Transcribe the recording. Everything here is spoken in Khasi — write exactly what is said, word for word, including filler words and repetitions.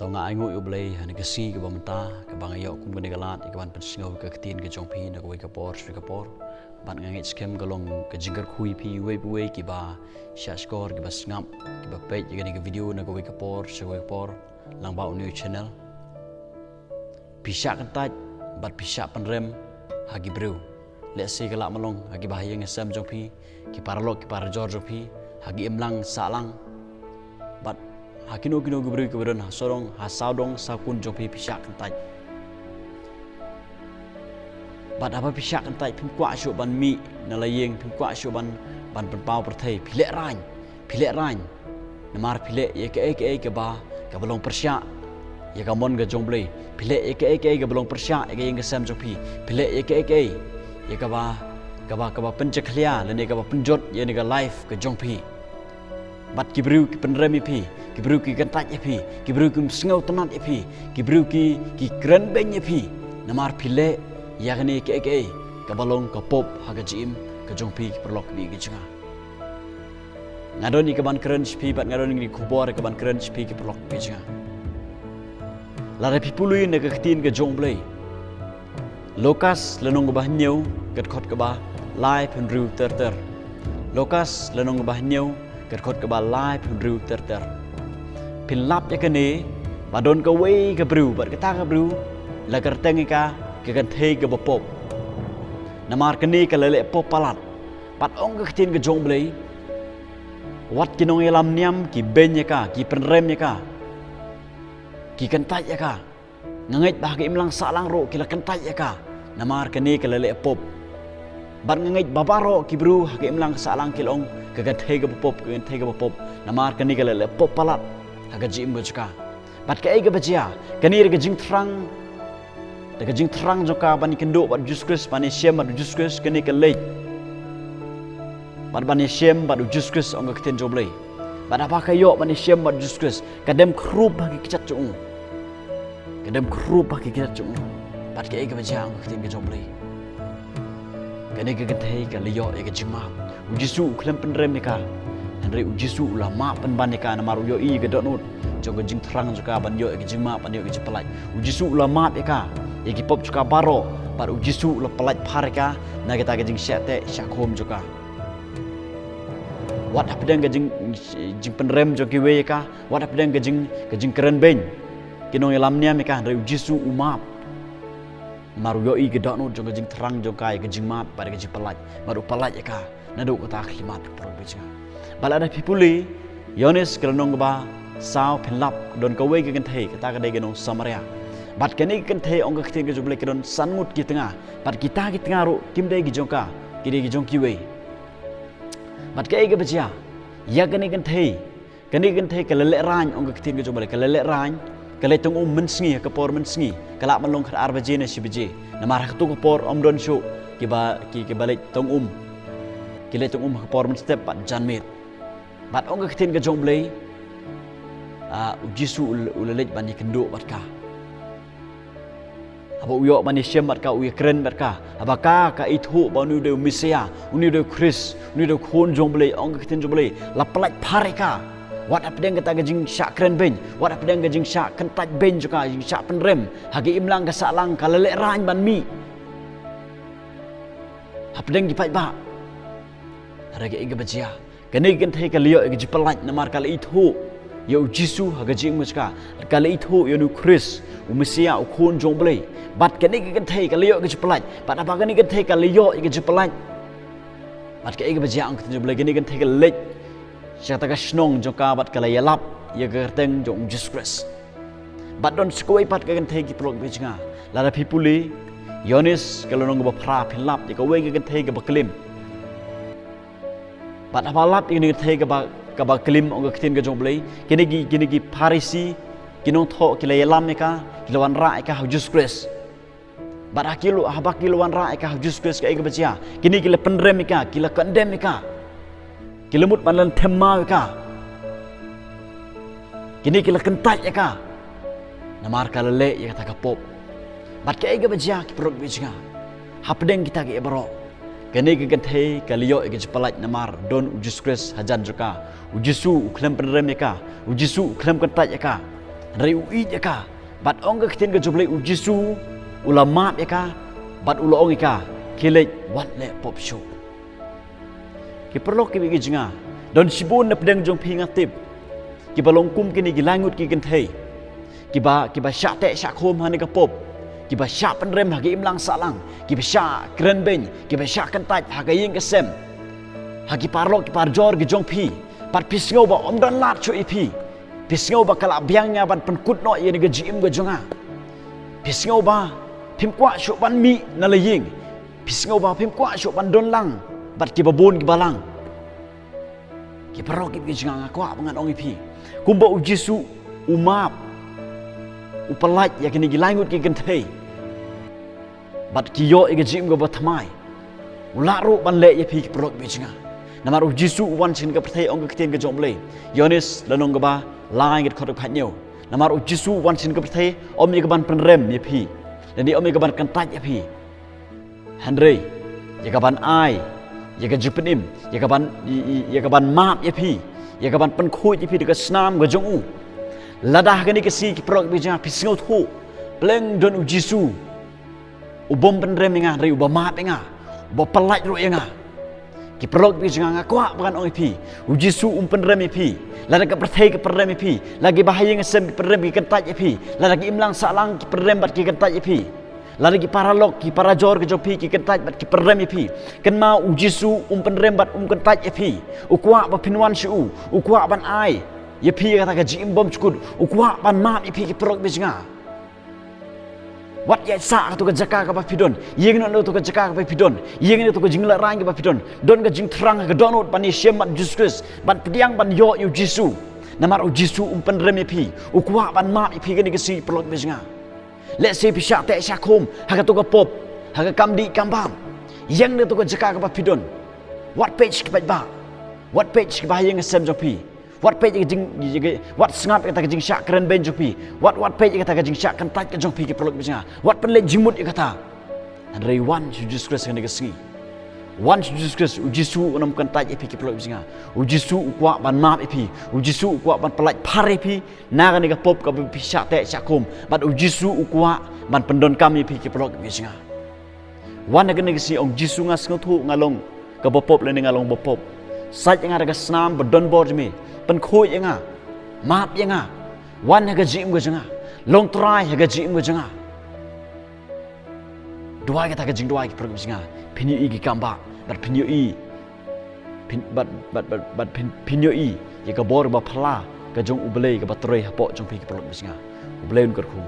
To nga ainguh ïa U Blei ha kane ka sngi kaba mynta, kaba nga ïoh kum kane ka lad ïa kaban pynsngew ïa ka ktien ka jong phi na kawei ka por sha kawei ka por. Bad nga ngeit skhem ka long ka jingkyrkhu ïa phi uwei pa uwei kiba shah shkor, kiba sngap, kiba peit ïa kane ka video na kawei ka por sha kawei ka por lyngba une u channel. Phi shah kyntait bad phi shah pynrem ha ki briew. Lehse ka lah ban long ha kiba ha ïing ha sem jong phi, ki paralok ki parajor jong phi, ha ki imlang sahlang, bad ha kino kino ki briew kiba don ha sawdong ha sawdong sawkun jong phi, phi shah kyntait. Bad haba phi shah kyntait, phim kwah shuh ban mih na la ïing, phim kwah shuh ban, ban pynpaw pyrthei. Phi lehraiñ, phi lehraiñ. Namar phi leh ïa kaei kaei kaba, kaba long pyrshah ïa ka mon ka jong U Blei. Phi leh ïa kaei kaei kaba long pyrshah ïa ka ïing ka sem jong phi. Phi leh ïa kaei kaei ïa kaba, kaba, kaba pynjakhlia lane kaba pynjot ïa kane ka life ka jong phi. Bad ki briew ki pynrem ïa phi, ki briew ki kyntait ïa phi, ki briew kim sngewtynnad ïa phi, ki briew ki, ki kren beiñ ïa phi. Namar phi leh ïa kane kaei kaei kaba long ka pop ha ka jingim ka jong phi, ki paralok kiba ïeit ki jong nga. Nga don ïa kaban kren sha phi bad nga don ïa ka khubor ïa kaban kren sha phi, ki paralok kiba ïeit ki jong nga. Lada phi pule na ka ktien ka jong U Blei, Lukas lynnong kaba hynñiew, ka dkhot kaba laiphew hynriew ter ter. Lukas lynnong kaba hynñiew, ka dkhot kaba laiphew hynriew ter ter. Phin lap ïa kane, ba don kawei ka briew, bad kata ka briew la kyrteng ïa ka, ka kynthei kaba pop. Namar kane ka la leh pop palat. Bad ong ka ktien ka jong U Blei, wat ki nongïalam niam ki beiñ ïa ka, ki pynrem ïa ka, ki kyntait ïa ka. Nga ngeit ba ha ka imlang sahlang ruh ki la kyntait ïa ka, namar kane ka la leh pop. Bad nga ngeit ba baroh ki briew ha ka imlang sahlang ki la ong, ka kynthei kaba pop, ka kynthei kaba pop. Namar kane ka la leh pop palat ha ka jingim ka jong ka. Bad kaei kaba jia, kane da ka jingthrang, da ka jingthrang jong ka ban ïakynduh bad U Jisu Khrist, ban ïashem bad U Jisu Khrist, kane ka leit. Bad ban ïashem bad U Jisu Khrist, ong ka ktien jong U Blei. Bad haba ka ïoh ban ïashem bad U Jisu Khrist, ka dem khrup ha ki kjat jong u. Ka dem khrup ha ki kjat jong u. Bad kaei kaba jia, ong ka ktien ka jong U Blei. Kane ka kynthei ka la ïoh ïa ka jingmap. U Jisu u khlem pynrem ïa ka, hynrei U Jisu u la map pynban ïa ka, namar u ïohi ïa ka dohnud jong ka jingthrang jong ka ban ïoh ïa ka jingmap, ban ïoh ïa ka jingpyllait. U Jisu u la map ïa ka ïa ki pop jong ka baroh, bad U Jisu u la pyllait phar ïa ka na kata ka jingshah teh shah khum jong ka. Wat hapdeng ka jing, jingpynrem jong kiwei ïa ka, wat hapdeng ka jing, ka jingkren beiñ ki nongïalam niam ïa ka, hynrei U Jisu u map. Namar u ïohi ka dohnud jong ka jingthrang jong ka ïa ka jingmap bad ka jingpyllait, bad u pyllait ïa ka naduh kata ka khyllipmat, ki paralok kiba ïeit ki jong nga. Bad lada phi pule Ïoannis ka lynnong kaba saw, phin lap don kawei ka kynthei, kata ka dei ka nong Samaria. Bad kane ka kynthei, ong ka ktien ka jong U Blei, ka don san ngut ki tnga. Bad kita ki tnga ruh kim dei ki jong ka, ki dei ki jong kiwei. Bad kaei kaba jia, ïa kane ka kynthei, kane ka kynthei ka la lehraiñ, ong ka ktien ka jong U Blei, ka la lehraiñ, ka leit tong um mynsngi, ha ka por mynsngi, ka lah ban long khatar baje ne shi baje. Namar ha kato ka por ym don shuh kiba, ki, kiba leit tong um. Ki leit tong um ha ka por mynstep bad janmiet. Bad ong ka ktien ka jong U Blei, ah, U Jisu u, u la leit ban ïakynduh bad ka. Haba u ïoh ban ïashem bad ka, u ïakren bad ka. Haba ka, ka ithuh ba une u dei u Messaïah, une u dei u Khrist, une u dei u Khun jong U Blei, ong ka ktien jong U Blei, la pyllait phar ïa ka. Wat hapdeng kata ka jingshah kren beiñ, wat hapdeng ka jingshah kyntait beiñ jong ka, jingshah pynrem ha ka imlang ka sahlang, ka la lehraiñ ban mih hapdeng ki paidbah. Hynrei kaei kaba jia, kane ka kynthei ka la ïoh ïa ka jingpyllait namar ka la ithuh ïa U Jisu ha ka jingim ka jong ka. Ka la ithuh ïa une u Khrist, u Messaïah, u Khun jong U Blei. Bad kane ka kynthei ka la ïoh ïa ka jingpyllait. Bad haba kane ka kynthei ka la ïoh ïa ka jingpyllait, bad kaei kaba jia, ong ka ktien jong U Blei, kane ka kynthei ka la leit sha kata ka shnong jong ka bad ka la ïalap ïa ka kyrteng jong U Jisu Khrist. Bad don sa kawei pat ka kynthei, ki paralok kiba ïeit ki jong nga. Lada phi pule Ïoannis ka lynnong kaba phra, phin lap ïa kawei ka kynthei kaba klim. Bad haba lap ïa kane ka kynthei kaba, kaba klim, ong ka ktien ka jong U Blei, kine ki, kine ki Pharisi, ki nongthoh, ki la ïalam ïa ka, ki la wanrah ïa ka ha U Jisu Khrist. Bad ha ki la, haba ki la wanrah ïa ka ha U Jisu Khrist, kaei kaba jia, kine ki la pynrem ïa ka, ki la condemn ïa ka. Ki la mut ban lynthem maw ïa ka. Kine ki la kyntait ïa ka namar ka la leh ïa kata ka pop. Bad kaei kaba jia, ki paralok kiba ïeit ki jong nga, hapdeng kita kiei baroh, kane ka kynthei ka la ïoh ïa ka jingpyllait namar don U Jisu Khrist hajan jong ka. U Jisu u khlem pynrem ïa ka. U Jisu u khlem kyntait ïa ka. Hynrei u ïeit ïa ka, bad ong ka ktien ka jong U Blei, U Jisu u la map ïa ka, bad u la ong ïa ka, khie leit, wat leh pop shuh. Ki paralok kiba ïeit ki jong nga, don shibun na pdeng jong phi nga tip, kiba long kum kine ki laingut ki kynthei, kiba, kiba shah teh shah khum ha kane ka pop, kiba shah pynrem ha ka imlang sahlang, kiba shah kren beiñ, kiba shah kyntait ha ka ïing ka sem, ha ki paralok ki parajor ki jong phi, bad phi sngew ba ym don lad shuh ïa phi. Phi sngew ba ka la biang ïa nga ban pynkut noh ïa kane ka jingim ka jong nga. Phi sngew ba phim kwah shuh ban mih na la ïing. Phi sngew ba phim kwah shuh ban don lang bad kiba bun kiba lang. Ki paralok kiba ïeit ki jong nga, nga kwah ba ngan ong ïa phi, kumba U Jisu u map, u pyllait ïa kine ki laingut ki kynthei, bad ki ïoh ïa ka jingim kaba thymmai, u lah ruh ban leh ïa phi, ki paralok kiba ïeit ki jong nga. Namar U Jisu u wan sha kane ka pyrthei, ong ka ktien ka jong U Blei, Ïoannis lynnong kaba lai, ka dkhot kaba khathynñiew. Namar U Jisu u wan sha kane ka pyrthei ym ïa ka ban pynrem ïa phi, lane ym ïa ka ban kyntait ïa phi, hynrei ïa ka ban ai ïa ka jingpynim, ïa ka ban, ïa, ïa, ïa ka ban map ïa phi, ïa ka ban pynkhuid ïa phi da ka snam ka jong u. Lada ha kane ka sngi, ki paralok kiba ïeit ki jong nga, phi sngewthuh, pleng don U Jisu, u bym pynrem ïa nga, hynrei uba map ïa nga, uba pyllait ruh ïa nga. Ki paralok kiba ïeit ki jong nga, nga kwah ba ngan ong ïa phi, U Jisu um pynrem ïa phi. Lada ka pyrthei ka pynrem ïa phi, lada kiba ha ïing ha sem ki pynrem, ki kyntait ïa phi, lada ki imlang sahlang ki pynrem bad ki kyntait ïa phi, lada ki paralok ki parajor ki jong phi ki kyntait bad ki pynrem ïa phi, kynmaw, U Jisu um pynrem bad um kyntait ïa phi. U kwah ba phin wan sha u, u kwah ban ai ïa phi ïa kata ka jingim bymjukut, u kwah ban map ïa phi, ki paralok kiba ïeit ki jong nga. Wat ïaid sah ha kato ka jaka kaba phi don, ïeng noh na kato ka jaka kaba phi don, ïeng na kato ka jinglehrain kaba phi don. Don ka jingthrang ha ka dohnud ban ïashem bad U Jisu Khrist, ban pdiang, ban ïoh ïa U Jisu. Namar U Jisu um pynrem ïa phi, u kwah ban map ïa phi ha kane ka sngi, ki paralok kiba ïeit ki jong nga. Lehse phi shah teh shah khum ha kato ka pop, ha ka kam dih kam bam. Ïeng na kato ka jaka kaba phi don. Wat peit sha ki paidbah, wat peit sha kiba ha ïing ha sem jong phi. Wat peit ïa ka jing, ïa ka, wat sngap ïa kata ka jingshah kren beiñ jong phi. Wat, wat peit ïa kata ka jingshah kyntait ka jong phi, ki paralok kiba ïeit ki jong nga. Wat pynleit jingmut ïa kata. Hynrei wan sha U Jisu Khrist ha kane ka sngi. Wan sha U Jisu Khrist, U Jisu un ym kyntait ïa phi, ki paralok kiba ïeit ki jong nga. U Jisu u kwah ban map ïa phi, U Jisu u kwah ban pyllait phar ïa phi na kane ka pop kaba phi shah teh shah khum, bad U Jisu u kwah ban pyndonkam ïa phi, ki paralok kiba ïeit ki jong nga. Wan ha kane ka sngi, ong, Jisu, nga sngewthuh nga long kaba pop lane nga long ba pop. Sait ïa nga da ka snam ba donbor jong me. Pynkhuid ïa nga. Map ïa nga. Wan ha ka jingim ka jong nga. Long Trai ha ka jingim ka jong nga. Duwai kata ka jingduwai, ki paralok kiba ïeit ki jong nga. Phin ïohi ki kambah, bad phin ïohi, phin, bad, bad, bad, bad phin, phin ïohi ïa ka bor ba phylla ka jong U Blei kaba trei hapoh jong phi, ki paralok kiba ïeit ki jong nga. U Blei un kyrkhu.